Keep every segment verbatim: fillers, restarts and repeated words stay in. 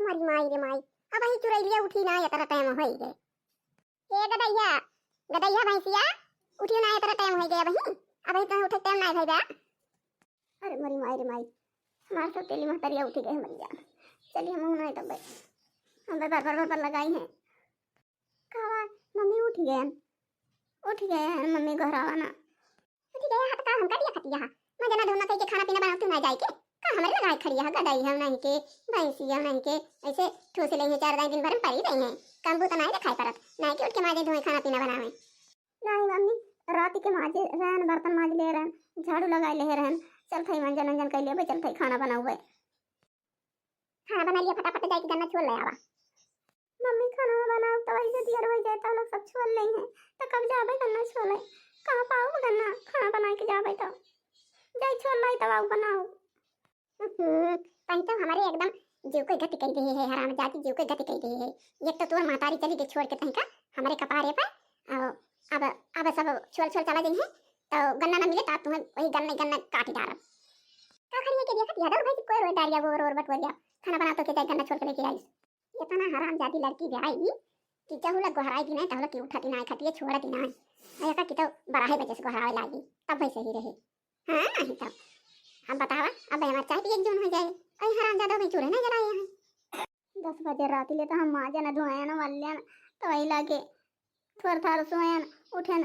अरे माई रे माई, अबहीं चुरैलिया उठी ना, एतरा टाइम होइ गए। ए गदैया, गदैया भैंसिया, उठियो ना, एतरा टाइम होइ गए अबहीं। अबहीं तो उठे टाइम ना भई बा। अरे मोरी माई रे माई, हमार सौतेली महतरिया उठी गए, मर जा। चलिए हम ना तब हम बर बर बर बर लगाई हैं। का बा, मम्मी उठी गए? उठी गए हैं मम्मी, गोहरावा ना। उठी गए हाथ का हमका दिया खतिया हा। मैं जना धोना कह के खाना पीना बनाओ, तू ना जाए के। का हमरे लगाए खड़ी है, गदाई है नहीं के, भैंसी है नहीं के, ऐसे ठूस ले हैं चार दाई दिन भर में पड़ी रही हैं। काम बूता नहीं दिखाई पड़त, नहीं के उठ के माजे धोए खाना पीना बनावे। नहीं मम्मी, रात के माजे रहन, बर्तन माज ले रहन, झाड़ू लगाए ले रहन, चल थई मंजन अंजन कैले बे, चल थई खाना बनाऊ बे। खाना बना लिया, फटाफट जाके गन्ना छोल ले आवा। मम्मी खाना बनाओ तो ऐसे दियर हो जाए तो लोग सब छोल ले हैं, तो कब जाबे गन्ना छोले? कहाँ पाऊ गन्ना? खाना बना के जाबे तो जाई छोल लाई तब आऊ बनाऊ। हम्म, कहीं तो हमारे एकदम जीव के गति कह दे है, हराम जाति जीव के गति कह दे है। एक तो तोर महतारी चली गई छोड़ के तहीं का हमारे कपारे पर, और अब अब सब छोल छोल चला जाई है तो गन्ना ना मिले तो तुम्हें वही गन्ना गन्ना काट डारब। का खड़ी है के देखत यादव भाई कोई रोए डारिया वो और बटवरिया खाना बना तो के जाए गन्ना छोल के लेके आई। इतना हरामजादी लड़की ब्याई कि जहू लग गोहराई की नहीं तहू लग की उठा दिन आए खटिए छोड़ दिन आए। ऐसा कि तो बारह बजे से गोहरावे लागी तब भाई सही रहे। हाँ नहीं तब हम बतावा अब हमार चाय पिए के जून हो जाए। कहीं हरामजादा भाई चूल्हे नहीं जलाए हैं। दस बजे रात ले तो हम माजे न धोए न वल्ले न तो वही लागे थोर थार सोएन उठेन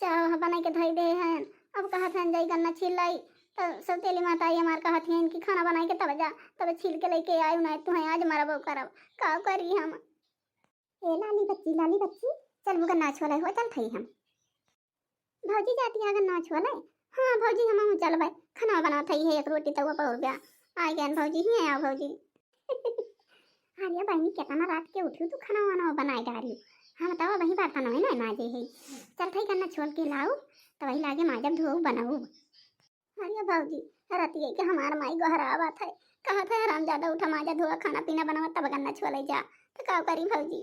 चाह बना के धई दे हैं। अब कहत हैं जाई गन्ना छील लाई तो सौतेली माता आई हमार कहत हैं कि खाना बना के तब जा तब छील के लेके आई उन्हें तू हैं आज मरबो करब का करी हम। ए लाली बच्ची, लाली बच्ची, चल वो गन्ना छोले हो, चल थई हम। भौजी जाती है गन्ना छोले। हाँ भौजी हम चलबे, खाना बना थई है एक रोटी तवा पर ब्या। आ गए भौजी, ही आओ भौजी। अरे बहनी कितना रात के उठू तू खाना वाना बनाए डारी। हम तवा वही बर्तन में ना माजे है। चल थई गन्ना छोल के लाऊ तो वही लागे माजब धोऊ बनाऊ। अरे भौजी, रतिये के हमार माई गोहरावत है, कहत है हरामजादा उठा माजा धोआ खाना पीना बनावा तब गन्ना छोले जा, तो का करी भौजी?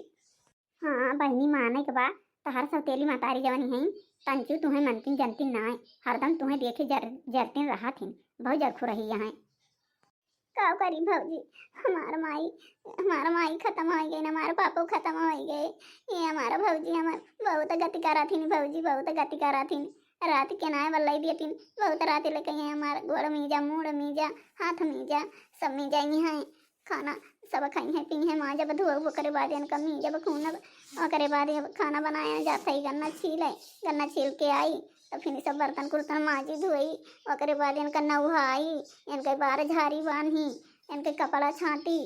हाँ बहिनी माने के बा, तहार सौतेली मतारी जवन है, तंचू तुहे मनतिन जनतिन नाय, हरदम तुहे देखे जर, जरतिन रहत हिन, बहुत जरखू रही यहाँ। का करी भौजी, हमार माई, हमार माई खत्म हो गई, हमार पापो खत्म हो गए, ये हमार भौजी हमार बहुत गति करत हिन भौजी, बहुत गति करत हिन। रात के नाय बल्लई दियतिन, बहुत रात ले कहीं हमार गोड़ मीजा, मूड़ मीजा, हाथ मीजा, सब मीजा ही हैं। खाना सब खाई हैं, पी हैं, माजब धोब, ओकरे बाद इनका मीजब खूनब, ओकरे बाद अब खाना बनाया जात है, गन्ना छीले, गन्ना छील के आई, तो फिर सब बर्तन कुर्तन माजी धोई, ओकरे बाद इनका नहाई, इनके बार झारी बांधी, इनके कपड़ा छांटी,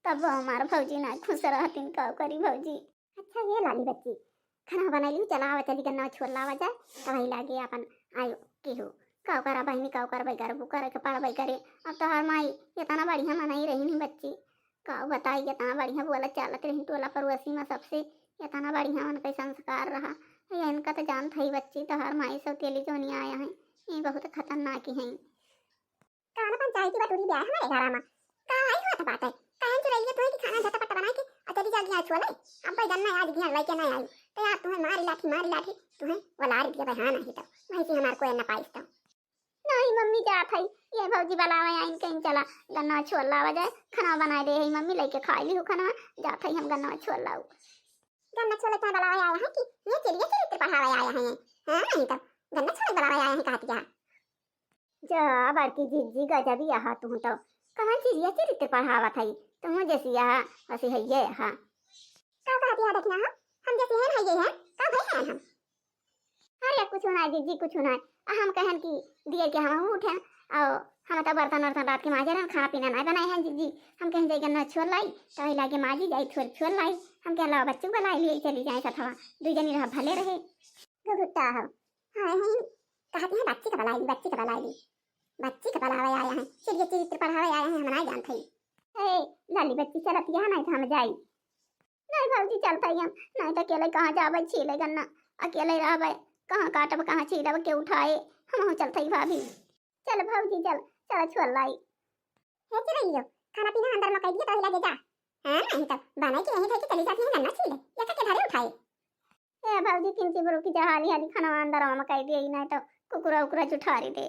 तब हमार भौजी ना खुश रहतिन, का करी भौजी। अच्छा ये लाली बच्ची, खाना बनाई ली, चला आवा चली गन्ना छोल लावा जाए, तब वही लागे अपन आयो केहू। का करा बहिनी, का करबै करबू, करे के पड़बै करे। अब तोहार माई इतना बढ़िया मनई रही नहीं बच्ची, का बताई इतना बढ़िया बोलत चालत रही टोला पड़ोसी में सबसे, इतना बढ़िया उनके संस्कार रहा। ये इनका तो जानत है बच्ची, तोहार माई सौतेली जोनी आया है, ये बहुत खतरनाक हैं। कौन पंचायती बटुरी ब्याह हमारे घरा मा? का आई होत बाटे? काहे चुरैलिया तुहे की खाना झटपट बनाए के और चली जा गया छोले? अब भाई गन्ना आज गया लेके ना आई। तो यार तुहे मारी लाठी, मारी लाठी, तुहे वलार दिया भाई, हाँ नहीं तो। वहीं से हमार कोई ना पाइस तो। नहीं मम्मी जात है, ये भौजी बलावे आइन कहीं चला, गन्ना छोल लावा जाए, खाना बनाए दे है मम्मी लेके खाई ली हो खाना, जात है हम गन्ना छोल लाऊ। गन्ना छोले तुहे बलावे आया है कि ये चिड़िया चरित्र पढ़ावे आया है? हाँ नहीं तो, गन्ना छोले बलावे आया है कहती है। जा बड़की जिज्जी गजबी आहा तू तो। कवन चीज ये चरित्र पढ़ावत हई? तू जैसी आहा, वैसी है ये आहा। का कहती है देखना हम? हम जैसी हैं है ये हैं, का भई हैं हम? अरे कुछ ना जिज्जी, कुछ ना। आ हम कहन कि दिए के हम उठेन, और हम तो बर्तन वर्तन रात के माजे रहन, खाना पीना ना बनाए हैं जिज्जी। हम कहन जाई गन्ना छोल लाई, तो वही लागे माजी जाई छोल, छोल लाई। हम कहन लाओ बच्चू बुलाई लिए चली जाए सथवा, दू जनी रह भले रहे। गुगुट्टा हो। हाँ, हाँ, कहती हैं बच्ची का बलाई ली, बच्ची का बलाई ली। बच्ची का बलावे आया है, चलिए चरित्र पढ़ावे आया है, हम ना जानत हई। ए, लाली बच्ची चलत यहाँ नहीं तो हम जाई। नहीं भौजी चलत हई हम, नहीं तो अकेले कहाँ जाबे छीले गन्ना, अकेले रहबे, कहाँ काटब, कहाँ छीलब, के उठाए, हम चलत हई भाभी। चल भौजी चल, चल छोल लाई। हे चुरैलियो, खाना पीना अंदर में कह दिया तो हिला दे जा। हाँ, नहीं तो बनाई के यहीं धर के चली जाती है गन्ना छीले, या के घरे उठाए। ए भौजी, किंची बुरुकी जा हाली हाली खाना अंदर में कह दिए, नहीं तो कुकुरा उकुरा जुठारी दे।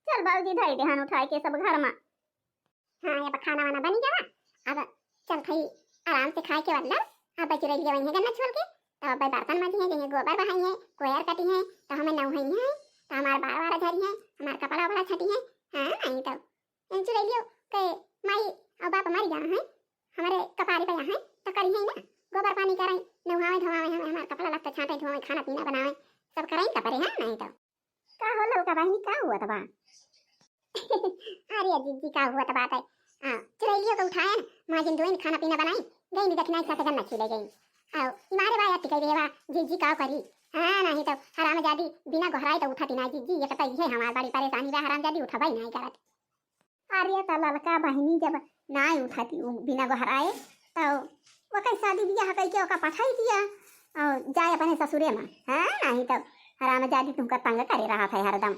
चल भौजी, धई देहन उठाए के सब घर में। हाँ, अब खाना वाना बनी गवा, अब भाई आराम से खाए के बदला अब चुरैलिया वहीं गन्ना छोल के, तो अब बर्तन माजी हैं, जइहें गोबर बहाई हैं, कोयर कटी हैं, तो हमें नौहई हैं, तो हमार बार बार झरी हैं, हमार कपड़ा वपड़ा छटी हैं। हाँ, नहीं तो इन चुरैलियो के माई और बाप मर गया है, हमारे कपारी पे यहाँ तो करी है ना, गोबर पानी करें, नहावे धोवावे हमें, हमार कपड़ा लत्ता छाटे धोवे, खाना पीना बनावे, सब करें कपड़े हैं, नहीं तो। का हो ललका बहिनी, का हुआ तबा? अरे जिज्जी, का हुआ तबा तय? हाँ, चुरैलियो के उठाए न, माजिन दोइन खाना पीना बनाई, गई नी दखिनाई साथे गन्ना छीले गई। आओ, इमारे बा अति कह देवा, जिज्जी का करी? हाँ, नहीं तो हरामजादी बिना गोहराए तो उठती ना जिज्जी, ये तो ये हमार बड़ी परेशानी बा, हरामजादी उठबई नहीं करत। अरे त ललका बहिनी जब नाय उठती उ बिना गोहराए, तो ओकर शादी बियाह कइके ओका पठाई दिया और जाए अपने ससुरे में। हाँ, नहीं तो हरामजादी तुमका तंग करे रहत है हरदम।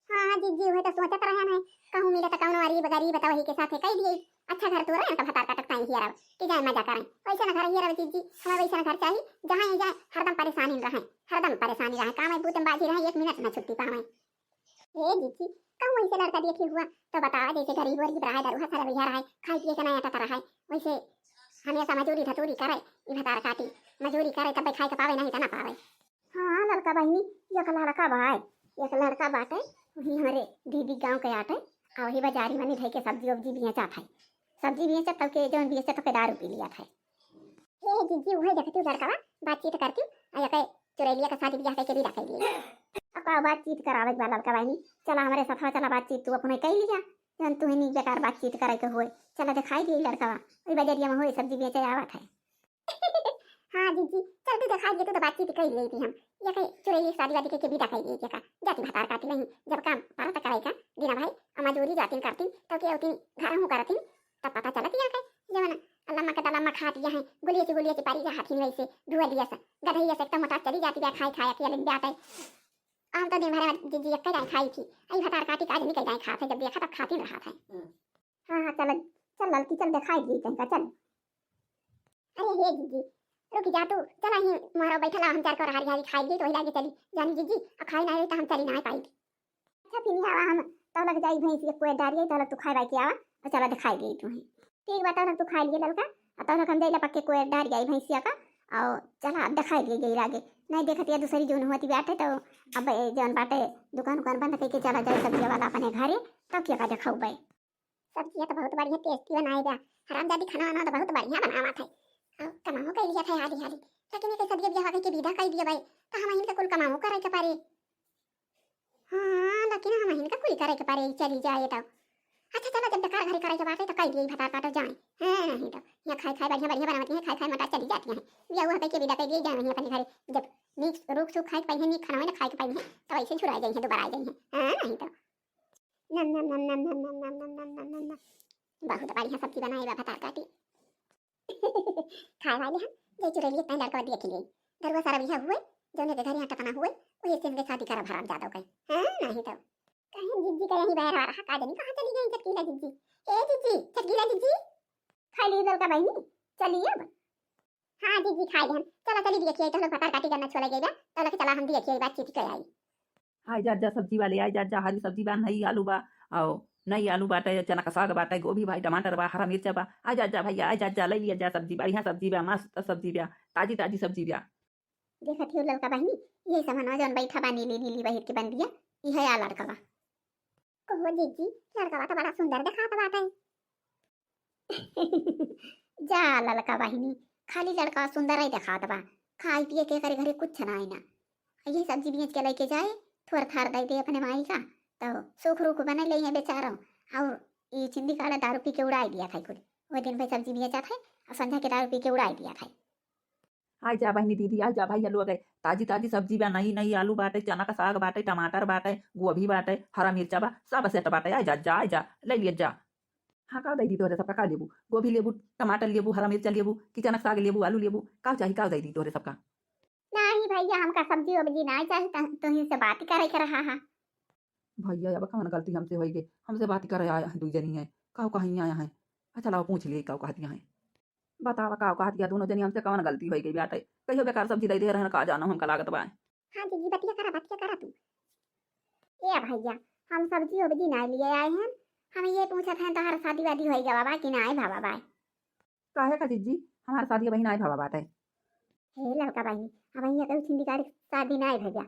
हाँ, हाँ, जिज्जी, उहे तो सोचत रहन है, कहूँ मिले तो कौनो अरीब गरीब तो वही के साथे कह दिए। अच्छा घर तो रहे तो भतार का टकटाई हियरब कि जाए मजा करें। वैसे न घर हियरब जिज्जी, हमें वैसे न घर चाहिए, जहाँ ही जाए हरदम परेशानी रहे, हरदम परेशानी रहे, काम है बूते में बाजी रहे, एक मिनट न छुट्टी पावे। ए जिज्जी, कहूँ ऐसे लड़का देखे हुआ तो बतावा, जैसे गरीब वरीब रहे, दरुहा सरबिहा रहे, खाए पिए के ना अटक रहे, वैसे हमेशा मजूरी धतूरी करे, ई भतार काटी, मजूरी करे तब खाए के पावे, नहीं तो ना पावे। हाँ ललका बहिनी, एक लड़का बा, एक लड़का बाटे, वही हमारे दीदी गाँव के आटे, आ वही बाजारी मनी धई के सब्जी उब्जी बेचत है, सब्जी बेचत तब के जौन बेचत तब के दारू पी लिया था। हे जिज्जी, उहे देखती लड़का बा, बातचीत करती, आ यके चुरैलिया का शादी बियाह कइके विदा कइ दिए। अब का बातचीत करावे के बा ललका बहिनी, चला हमरे साथ, चला बातचीत तू अपने कइ लिया, जौन तू ही बेकार बातचीत करे के हुए, चला दिखाई दिए लड़का बा, वही बजरिया में हुए सब्जी बेचे आवत है। हाँ जिज्जी, चल तू दिखाई दिए, तू तो बातचीत कइ लेती हम, यके चुरैली शादी वादी कइके विदा कइ दिए का, जाती भतार काटी नहीं, जब काम परत करे का, बिना भाई, आ मजूरी जाती करती, तो के उती घर हूँ करती, तब पता चलत यहाँ के जवन लम्मा के दलम्मा खात यहाँ, गुलिया ची गुलिया ची पारी जा हाथी वैसे धुआ लिया से, गधैया से एकदम मोटा चली जाती बा खाए खाए अकेले जाते। हम तो दिन भर में जिज्जी एक जाए खाई थी, आई भतार काटी काज निकल जाए खात है, जब देखा तब खाती रहा था। हाँ, हाँ, चल, चल ललकी, चल दिखाई दी तनका, चल। अरे हे जिज्जी, रुक जा तू, चला ही मारो बैठला, हम चार को हारी हारी खाई दी तो वही लागे चली, जानी जिज्जी, अब खाई ना रही तो हम चली ना पाई। अच्छा फिर आवा, हम तब लग जाई भैंस एक कोई डारिए, तब लग तू खाए बाई के आवा, और चला दिखाई दी तू। ठीक बा, तब लग तू खाई लिए ललका, और तब लग हम जाइला पक्के कोई डारिए भैंसिया का, और चला अब दिखाई दिए गई लागे, नहीं देखत या दूसरी जौन होती बाटे तो अब ए जौन बाटे दुकान उकान बंद करके चला जाए सब्जिया वाला अपने घरे, तब क्या का दिखाऊ बे। सब्जिया तो बहुत बढ़िया टेस्टी बनाए बा, हरामजादी खाना वाना तो बहुत बढ़िया बनावत है, और कमाओ कर लिया था हाली हाली, लेकिन एक सब्जिया बियाह के विदा कर दिया भाई, तो हम इनका कुल कमाओ करे के पारे। हाँ, लेकिन हम इनका कुल करे के पारे, चली जाए तो। अच्छा चलो, जब बेकार घरे करे के बाटे तो कह दिए भतार काटो जाए। हाँ, नहीं तो यहाँ खाए खाए बढ़िया बढ़िया बनावती हैं, खाए खाए मोटा चली जाती हैं, या वो कह के विदा कर दिए जाए वहीं अपने घरे। जब नीक रूख सूख खाए के पाई है, नीक खाना ना खाए के पाई है, तो ऐसे छुड़ा जाए हैं, दोबारा आ जाए हैं। हाँ, नहीं तो। नम नम नम नम नम नम नम नम नम नम नम। बहुत बढ़िया सब्जी बनाई बा भतार काटी। खाए वाले हम जे चुरैली इतना लड़का देख लिए, दरुआ सारा बिहा हुए, जौने के घर यहाँ टपना हुए, वही से इनके शादी करा भराम जादव कहीं। हाँ, नहीं तो। कहीं जिज्जी का यहीं बहर आ रहा, का जानी कहाँ चली गई चटकीला जिज्जी। ए जिज्जी, चटकीला जिज्जी। खाई ली ललका बहिनी, चली अब। हाँ जिज्जी, खाई हम। चला चली देखिए, तो लोग भतार काटी करना छोला गई बा, तो लोग चला हम देखिए बातचीत कर आई। आइ जात जा सब्जी वाले, आइ जात जा, हरी सब्जी बा, नई आलू बा, और नई आलू बाटे, चना का साग बाटे, गोभी बा, टमाटर बा, हरा मिर्चा बा। आइ जात जा भैया, आइ जात जा, लइ लिया जा सब्जी, बढ़िया सब्जी बा, मस्त सब्जी बा, ताजी ताजी सब्जी बा। देखत हियो ललका बहिनी, इहे समनवा जौन बैठा बा नीली नीली बहिर के बंदिया, इहे आ लड़का बा। कहो जीजी, लड़का बा तो बड़ा सुंदर देखात बाटे। जा ललका बहिनी, खाली लड़का सुंदर ही देखात बा, खाए पिए के करे घरे कुछ ना है ना। ये सब्जी बेच के लेके जाए, थोर थार दे दे अपने माई का, तो सुख रुख बने ले हैं बेचारो। और ये चिंदी काला दारू पी के उड़ाई दिया था कुल, वो दिन भाई सब्जी बेचा था और संझा के दारू पी के उड़ाई दिया था। आइ जा बहिनी दीदी, आइ जा भैया लोग, ताजी ताजी सब्जी बा, नई नई आलू बाटे, चना का साग बाटे, टमाटर बाटे, गोभी बाटे, हरा मिर्चा बा, सब सेट बाटे। आइ जा, जा, आइ जा, लइ लिया जा। हाँ, का दइ दी तोहरे सबका, का लेबू? गोभी लेबू, टमाटर लेबू, हरा मिर्चा लेबू, कि चना का साग लेबू, आलू लेबू, का चाही, का दइ दी तोहरे सबका? नहीं भैया, हमका सब्जी उब्जी नहीं चाही, त-, तुहीं से बात करे के रहा है। भैया, अब कवन गलती हमसे होई गई? हमसे बात करे आया है, दुई जनी है, काव कहीं आया है। अच्छा, लाओ पूछ लिए, काव कहती हैं। बतावा, काव कहती है, दोनों जनी हमसे कवन गलती होई गई बाटे? कहियो बेकार सब्जी दे दे रहन, का जानो हमका लागत बा। हाँ जीजी, बतिया करा, बतिया करा तू। ए भैया, हम सब्जी उब्जी ना लिए आए हैं, हम ये पूछत हैं, तोहर शादी वादी होई गवा बा कि ना, भावा बा? काहे का जिज्जी, हमार शादी अबहीं नाहीं भवा बाटे। हे ललका बहिनी, अबहीं ये कहू छिंदी गाड़ी शादी नाहीं भइया,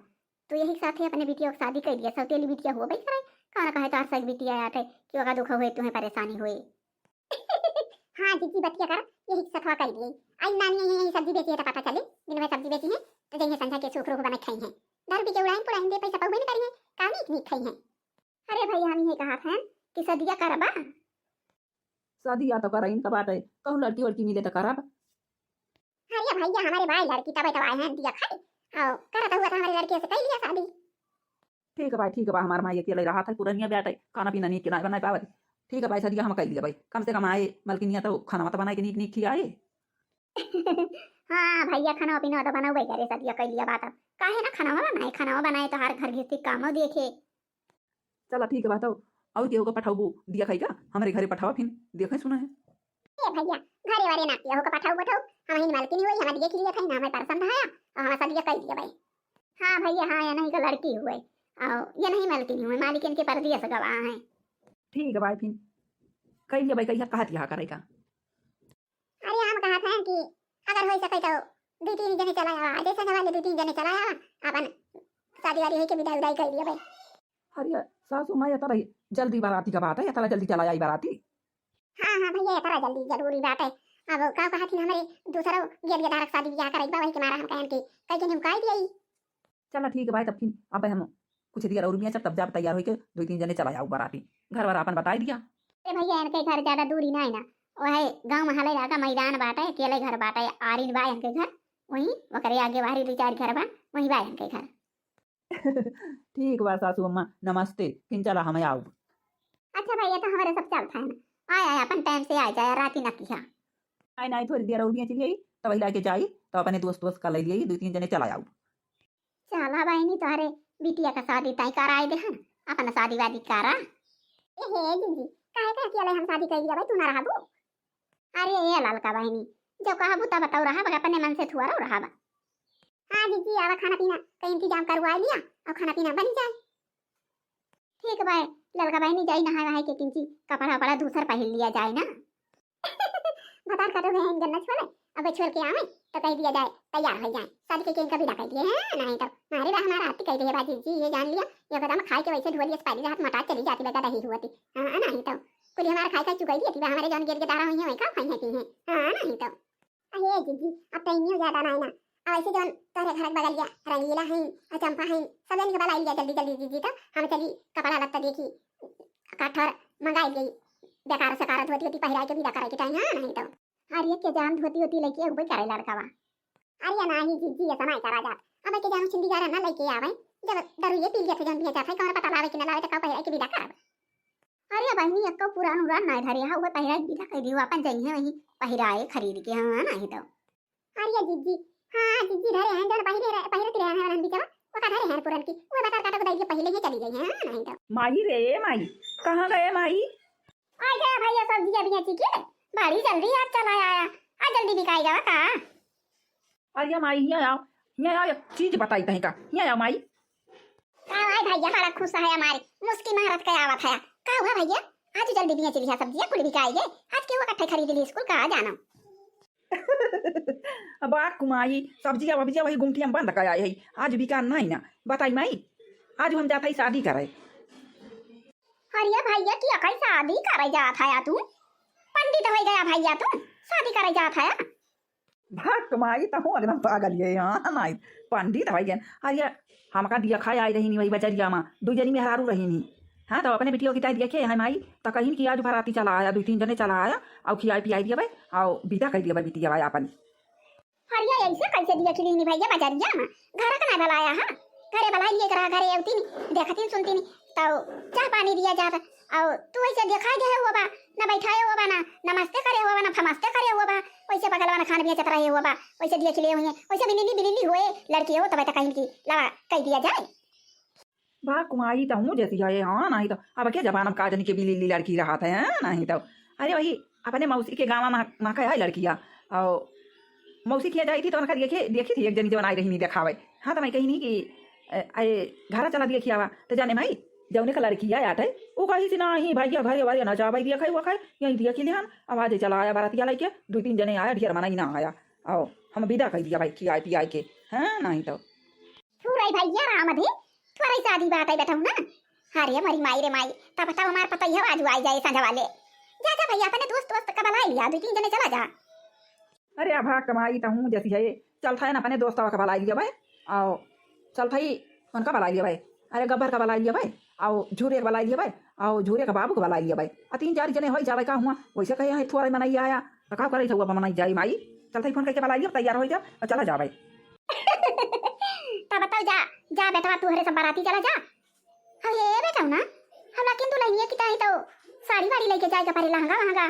तू यही साथे अपने बिटिया के शादी कइ लिया, सौतेली बिटिया होबे करे, कौन कहे तोहर सग बिटिया आटे कि ओका दुख होए, तुहें परेशानी होए। हाँ जिज्जी, बतिया कर, यही सथवा कइ लिए। आई नानी यही, यही सब्जी बेची है तो पता चली, दिन में सब्जी बेची है तो जइहे संझा के सूख रूख बने खाई है। दारू पी के उड़ाइन पुड़ाइन दे, पैसा पउबे न करी है, का नीक नीक खाई है। अरे भइया, हम यही कहत हैं कि सदिया करबा। सदिया तो करइन का बाटे, कहूँ लड़की वड़की मिले तो करब। अरे भइया, हमारे भाई लड़की तबे तो आए हैं दिया खाई, और करत हुआ तो हमारे लड़के से कइ लिया शादी। ठीक बा, ठीक बा, हमार माई अकेले रहत है, पुरनिया बेटा है, खाना पीना नीक के नाहीं बनाए पावत। ठीक बा, सदिया हम कइ लिया भाई, कम से कम आए, मलकिनिया तो खाना तो बनाए के नीक नीक खियाए। हाँ भइया, खाना पीना तो बनउबे करे, सदिया कइ लिया बात। काहे ना खाना बनाए, खाना बनाए तो हर घर गृहस्थी कामो देखे। चला ठीक बा, तो और केहू का पठाउबू दिया खाई का? हमरे घरे पठावा, फिर देखे सुना है। ए भइया, घरे वाले ना केहू का पठाऊ पठाऊ, हम ही मालकिन हुई, हम दिया के लिए खाई ना, हमें पसंद आया और हमारा सदिया कइ दिया भाई। हाँ भइया, हाँ, ये नहीं का लड़की हुए, और ये नहीं मालकिन हुए, मालिकिन के परदेस गवा है। ठीक है भाई, फिर कइ लिया भाई, कहिया कहत यहाँ करे का? अरे हम कहत हैं कि अगर होइ सके तो दुइ तीन जने चला आवा, जैसे वाले दुइ तीन जने चला आवा, अपन शादी वादी होई के विदाई उदाई कइ दिया भाई। अरे सासू माँ, ये तरह जल्दी बाराती का बात है, ये तरह जल्दी चला आई बाराती। हाँ हाँ भइया, ये तरह जल्दी जरूरी बात है। अब का कहत ही, हमरे दूसरा गेलिया धारक शादी ब्याह करई बा, वही के मारा हम कहन कि कई जने उकाई दिया। चला ठीक है भाई, तब फिर अब हम कुछ देर और बियाचब, तब जाब तैयार होइके दुइ तीन जने चला आउ बाराती। घर वर आपन बताई दिया। अरे भइया, इनके घर ज्यादा दूरी नाहीं ना, वही गाँव में हले जाका मैदान बाटे, अकेले घर बाटे, आरिन बा इनके घर, वहीं ओकरे आगे बाहरी दुइ चार घर बा, वहीं बा इनके घर। ठीक बा सासू अम्मा, नमस्ते, फिर चला हम आउब। अच्छा भइया, तो हमारे सब चलत है ना, आए आए अपन टाइम से आए जाए, राती न किहा। आई नाहीं, थोड़ी देर और बियाची लियाई, तब हिला के जाई, तो अपने दोस्त दोस्त का ले लियाई, दुइ तीन जने चला आउब। चला बहिनी, तोहरे बिटिया का शादी तय कराए दे हन, अपन शादी वादी करा। ए हे जीजी, काहे का अकेले हम शादी कर लिया भाई, तू ना रहबू? अरे ए ललका बहिनी, जो कहबू तब बताऊ रहब, अपने मन से थुआरो रहब। हाँ जीजी, आवा खाना पीना का इंतजाम करवा लिया और खाना पीना बन जाए। ठीक बा ललका बहिनी, जाई नहाए वहाए के किंची कपड़ा वपड़ा दूसर पहिर लिया जाए ना। भतार कटो गए हैं गन्ना छोले, अब छोल के आवे तो कह दिया जाए तैयार हो जाए, शादी के केन का विदा कर दिए हैं, नहीं तो मारे बा हमारा आती कह दिए बाजी जी, ये जान लिया, ये कदम खाए के वैसे ढोलिया से पहले हाथ मोटा चली जाती बता रही हुआ थी। हाँ नहीं तो कुल हमारा खाए का चुकाई दिया थी, हमारे जौन गिर के दारा हुई है वही का खाई है थी हैं। हाँ नहीं तो अहे जीजी, अब तो इन्हीं ज्यादा ना है ना। अब ऐसे जौन तोहरे घर के बगलिया रंगीला हैं और चंपा हैं, सब जन के बुला लिया जल्दी जल्दी जीजी, तो हम चली कपड़ा लत्ता देखी, काठर मंगाई गई, बेकार से कारत होती होती पहिराए के विदा करे के टाइम है नहीं तो। अरे के जान धोती होती लेके उबे करे लड़का बा। अरे नाही जीजी, ऐसा नहीं करा जात। अब के जान छिंदी गारा ना लेके आवे, जब दारू ये पी लिया थे जौन पिया जात है, कौन पता लावे कि ना लावे तो का पहिराए के विदा करब। अरे बहिनी, एक्को पुरान उरान नाय धरे हा, उहे पहिराए के विदा कइ दियो, आपन जइहे वही पहिराए खरीद के, हाँ, नहीं तो। अरे जिज्जी, हाँ, जिज्जी धरे हैं, जौन पहिरे रहे, पहिरत रहे हैं, बिचवा, ओका धरे हैं पुरन की, उहे बता काटो को दइए, पहिले ही चली गई हैं, हाँ, नहीं तो। माई रे, माई, कहाँ गए माई? आ गया भइया, सब्जी अभी अच्छी की, बड़ी जल्दी आज चला आया, आज जल्दी बिकाई गवा का? अरे माई, हियाँ आओ, हियाँ आओ, एक चीज बताई तहीं का, हियाँ आओ माई। का भाई भइया, बड़ा खुश है हमारी, मुस्की मारत के आवत है। का हुआ भइया, आज जल्दी बिया चली है सब्जिया, कुल बिकाई गए, आज केहू इकट्ठे खरीद ली, स्कूल का जानो। अब आ कुमाई, सब्जिया वब्जिया वही गुमटिया में बंद कर आए है, आज बिका नहीं ना। बताई माई, आज हम जात है शादी करे। अरे भइया, की अकई शादी करे जात है तू? पंडित हो गया भइया तू, शादी करे जात है? भक माई, तहूँ एकदम पागल ये, हाँ, नाई, पंडित हो गए। अरे, हमका दिया खाए आई रही नी वही बजरिया मा, दू जनी मेहरारू रही नी। हाँ, तो अपने बिटिया की ताई देखे है माई, तो कहिन कि आज बराती चला आया, दू तीन जने चला आया, और खियाई पियाई दिया भाई, और विदा कर दिया भाई बिटिया भाई अपन। अरे, ऐसे कैसे दिया खिली नी भइया बजरिया मा? घर का ना भलाया, हाँ? घरे भलाई लिए करा, घरे अवती नी, देखती नी, सुनती नी, तो चाह पानी दिया जात, और तू ऐसे दिखाई दे हुआ बा, ना बैठाए हुआ बा, ना नमस्ते करे हुआ बा, ना फमस्ते करे हुआ बा, वैसे बगलवा ना खान बेचत रहे हुआ बा, वैसे दिए खिले हुए, वैसे बिलिली बिलिली हुए, लड़की हो तब तक कहीं की लवा कह दिया जाए। बा कुमाई तहूँ जैसी है, हाँ, नहीं तो अब के जमाना में का जनी के बिलिली लड़की रहत है, हाँ, नहीं तो। अरे वही अपने मौसी के गाँव में, में का है लड़किया, और मौसी किया जाई थी तो उनका देखे, देखी थी एक जनी जवन आई रही नहीं देखावे। हाँ, तो मैं कही नहीं कि, ए, ए, घर चला दिया खियावा, तो जाने माई, जउने का लड़की आया थे, उ कही थी, "नाही भइया, घरे वाले ना जावइ दिया खाए, वो खाए, यहीं दिया खिले हम।" अब आज चला आया बरातिया लइके, दुइ तीन जने आया, ढेर मनई ना आया। आओ, हम बिदा कइ दिया भाई, खियाए पियाए के, हाँ, नाही तो। थोरइ भइया राम धे, थोरइ सादी बात है बेटऊ ना। अरे मरी माई रे माई, तब तब हमार पतइया आजू आइ जाए संझा वाले। जा, जा भइया, अपने दोस्त, दोस्त का बलाइ लिया, दुइ तीन जने चला जा। अरे अभा कमाई त हूँ जैसी है, चलत है ना अपने दोस्तवा का बलाइ लिया भाई, आओ, चलत है उनका बलाइ लिया भाई, अरे गब्बर का बलाइ लिया भाई, आओ झूरे का बलाइ लिया भाई, आओ झूरे का बाबू का बलाइ लिया भाई, आ तीन चार जने होइ जावे का हुआ, वैसे कहे हैं थोरइ मनई आया, त का करइ थउआ मनई जाई माई, चलत है फोन कइके बलाइ लिया, तैयार होइ जा, अउर चला जा भाई। तब बताओ जा, जा बेटवा तू हरे सब बराती चला जा। अरे बेटऊ ना, हम लेकिन दुलहिनिया की ताई तो साड़ी वाड़ी लइके जाए के परे, लहंगा वहंगा।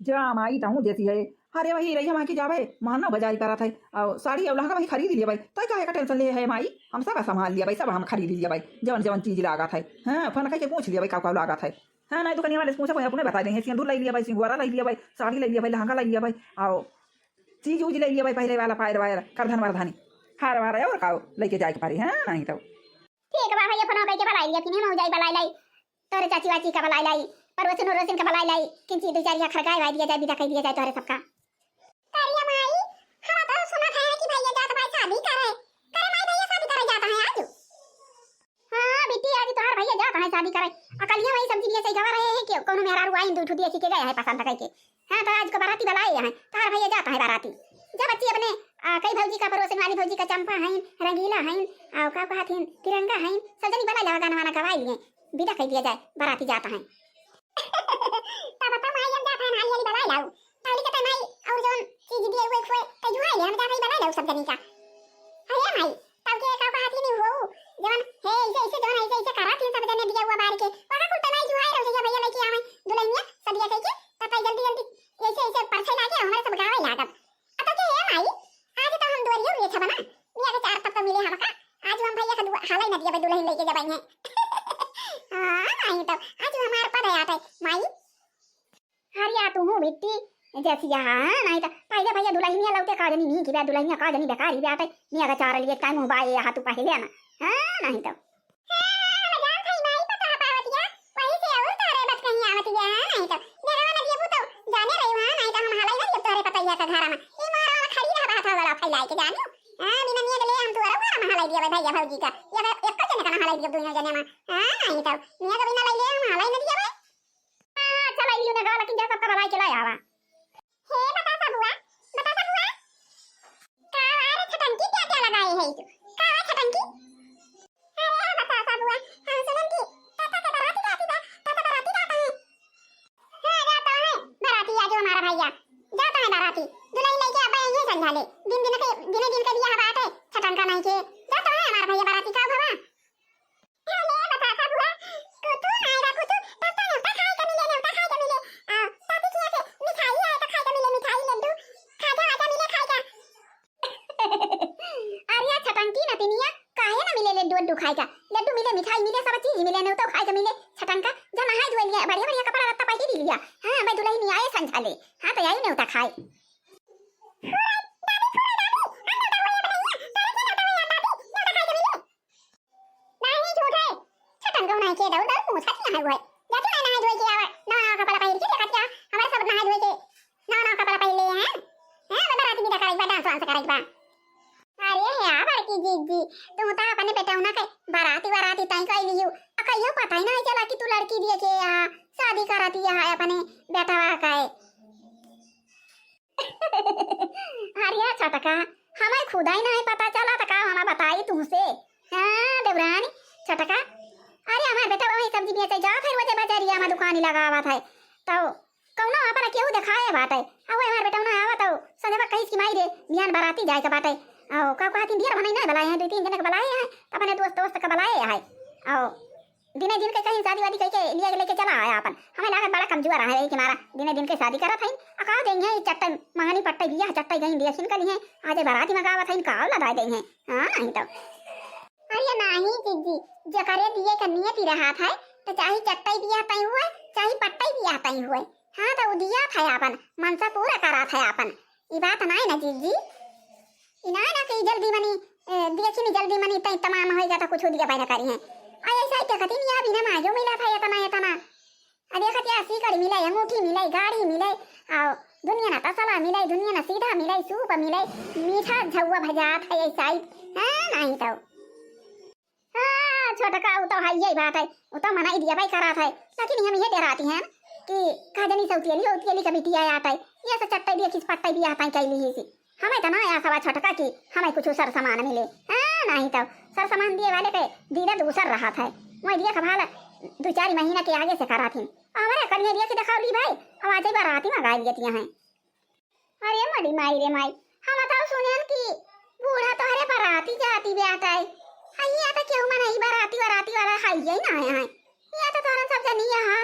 जा माई, तहूँ जैसी है। अरे वही रही, हम आके जाबे, महंगा बाजारी करत है। अउर साड़ी अउर लहंगा वही खरीद लिया भाई। तै काहे का tension ले है माई? हम सब संभाल लिया भाई, सब हम खरीद लिया भाई। जवन जवन चीज लागत है। हाँ, फोन कइके पूछ लिया भाई, का का लागत है। हाँ, नहीं दुकनिया वाले से पूछा, कोई अपने बता देंगे। सिंदूर लइ लिया भाई, सिंगुआरा लइ लिया भाई, साड़ी लइ लिया भाई, लहंगा लइ लिया भाई, अउर चीज उज लइ लिया भाई, पहरे वाला पायल वायल, करधन वरधनी, हार वार अउर का लइके जाए के परी, हाँ, नहीं तो। ठीक बा भइया, फोन कइके बलाइ लिया, फिर हम जाई बलाइ लाई। तोरे चाची वाची का बलाइ लाई, पड़ोसिन उड़ोसिन का बलाइ लाई, किंची दुइ चार अखर गाय वाय दिया जाए, बिदा कइ दिया जाए तोहरे सबका। करिया माई, हम तो सुनत है कि भइया जात भाई सादी करे। करे माई, भइया सादी करे जात है आज। हाँ बिट्टी, आज तोहार भइया जात है सादी करे। अकलिया वही सब्जी बिया सही गवा रहे हैं कि कौनो मेहरारू आई, दू ठू दिया के गया है पसंद कइके। हाँ, तो आज को बराती बलाए हैं, तोहार भइया जात है बराती। जब बच्ची अपने, आ, कई भौजी का, पड़ोसिन वाली भौजी का चंपा हैं, रंगीला हैं, आ, का कहत हैं, तिरंगा हैं, सब जनी बलाइ लावा, गाना वाना गवाइ लिए। बिदा कइ दिया जाए, बराती जात है। तब तो माई हम जात है, हाली हाली बलाइ लाऊ। ताली के तो माई अउर जवन चीज दिए हुए खोए, तो जुहाई ले, हम जात है बलाइ लाऊ सब जनी का। अरे माई, तब के का कहत ही नहीं हो, जवन हे ऐसे ऐसे, जवन ऐसे ऐसे करत ही सब जने दिया हुआ बार के, वहाँ कुल तो माई जुहाई रहो, जइया भइया लइके आवे दुलहिनिया, सब ये कह के, तब तो जल्दी जल्दी ऐसे ऐसे परछाई लागे, हमरे सब गावे लागब। अब तो के हे माई, आज तो हम दुआरियो उड़िए छबा ना, मियाँ के चार पत्ता मिले हमका, आज हम भइया का दुआ-, हालइ न दिया दुलहिन लइके जब आई हैं। हाँ, माई तो, आज हमार पद आत है, माई। हरिया तू हूँ बिट्टी, जैसी यहाँ, हाँ, नहीं तो, पहले भइया दुलहिनिया लौटे का जनी नहीं की बा, दुलहिनिया का जनी बेकार ही बात है, मियाँ का चार लिए टाइम हो बाए, यहाँ तू पहले ना, हाँ, नहीं तो। हाँ, हम जानत हई माई पता पावतिया, वही से अउर तोरे बत कहीं आवतिया, हाँ, नहीं तो। डेरवा न दियबू तो जाने रही, हाँ, नहीं तो हम हालइ न दियब तोरे पतइया का घरा में। ई मोहरवा में खड़ी रह बात वाला फैलाए के जानियो। हाँ, बिना मियाँ के ले हम तोरे घरा में हालइ दियब भइया भौजी का। या तो एक जने का ना हालइ दियब, दुइनो जने में। हाँ, नहीं तो। मियाँ के बिना लइले हम हालइ न दियब। हाँ, अच्छा लइ लियो ना गा, लेकिन जा सबका बलाइ के ला आवा। हे बतासा बुआ, बतासा बुआ। का वा रे छटंकी, क्या क्या लगाए है तू? का वा छटंकी? अरे बतासा बुआ, हम सुनन की ताता के बराती जाती बा, ताता बराती जाता है। हाँ, जाता है बराती, आज हमारा भइया जाता है बराती। दुलहिन लइके अब यहीं संझा ले। दिन दिन के, दिने दिन के बियाह बाटे, छटंका नहीं के। जाता है हमारा भइया बराती, का भवा? अरे बतासा बुआ, कुतु आएगा कुतु, तब तो नेवता खाए के मिले, नेवता खाए के मिले। आ, ताती किया से मिठाई आए तो खाए के मिले, मिठाई, लड्डू, खाजा वाजा मिले खाए का। अरे छटंकी नतिनिया, काहे ना मिले लड्डू वड्डू खाए का? लड्डू मिले, मिठाई मिले, सब चीज मिले, नेवता खाए के मिले। छटंका, जा नहाए धोए लिया, बढ़िया बढ़िया कपड़ा लत्ता पहन लिया। हाँ, मैं दुलहिन आए संझा ले। हाँ, तो आई नेवता खाए। नाही झूठे। छटंगो नाही के दौड़ दौड़ पूछत यहाँ हुए। जाती नाही नहाए धोए के आवा। नवा नवा कपड़ा पहिर के देखत क्या? हमारे सब नहाए धोए के नवा नवा कपड़ा पहिर ले हैं। हैं, बराती बिदा करई बा, डांस वांस करई बा। अरे हे आ बड़की जीजी, तू तो अपने बेटौना के बराती वराती तय कई लियू। आ कहियो पता ही नहीं चला कि तू लड़की दिए के यहाँ शादी कराती है अपने बेटवा का। अरे छोटका, हमें खुदा ही नहीं पता चला, तो का हमें बताई तुमसे? हाँ, देवरानी, छोटका, अरे हमार बेटा वही सब्जी बेचे जात है, रोजे बजरिया में दुकानी लगावत है, तो कौनो अपना केहू देखाए बाटे। अब हमार बेटा ना आवा तो संजवा कहिस कि माई रे, बिहान बराती जाए के बाटे। आओ, का कहती, ढेर बनाई नहीं बुलाए हैं, दो तीन जने के बुलाए हैं, अपने दोस्त दोस्त के बुलाए हैं। आओ, दिने दिन के कहीं शादी वादी कह के लिए लेके चला आया अपन। हमें लागत बड़ा कमजोर है, यही के मारा दिने दिन के शादी करत हईन। आ का देंगे, चट्टे मंगनी पट्टे बिया, चट्टे गई देख इनका लिए, आज बराती मंगावत हईन, का लदाए देंगे। हाँ, नहीं तो। अरे नहीं जीजी, जकरे दिए के नियत ही रहत है, तो चाहे चट्टे बिया तय हुए, चाहे पट्टे बिया तय हुए। हाँ, तो उ दिया था अपन, मनसा पूरा करत है अपन। ई बात नहीं ना जीजी। ई ना ना कि जल्दी मनी, ए, देखी नी जल्दी मनी तई तमाम होई जाता, कुछ दिया पाई ना करी है। अरे ऐसा ही देखत ही मियाँ बिना माजो मिला था इतना इतना। अरे देखत या सीकड़ मिले, अंगूठी मिले, गाड़ी मिले, आओ दुनिया ना तसला मिले, दुनिया ना सीधा मिले, सूप मिले, मीठा झउआ भजात है ऐसा ही। हाँ, नहीं तो। हाँ, छोटका, उ तो है, यही बात है, उ तो मनाई दिया भाई करात है, लेकिन हम ये डराती हैं कि का जनी से उतियली, उतियली का बिटिया आत है, ये से चट्टे दिए किस पट्टे भी आता है कैली ही सी। हमें तो ना आया सवा छोटका कि हमें कुछ सर सामान मिले। हाँ, नहीं तो सर सामान दिए वाले पे दीदा दूसर रहा था। मैं दिया खबाल दो चार महीना के आगे से करा थी। हमारे कनिया दिया कि दिखाओ ली भाई, हम आज ही बाराती मंगा लिए हैं। अरे मोरी माई रे माई, हम तो सुनेन कि बूढ़ा तोहरे बाराती जाती बेटा है। आ, यहाँ तो केहू में नहीं बाराती वाराती वाला है, यही ना है, है। यहाँ तो तोहरन सब जनी यहाँ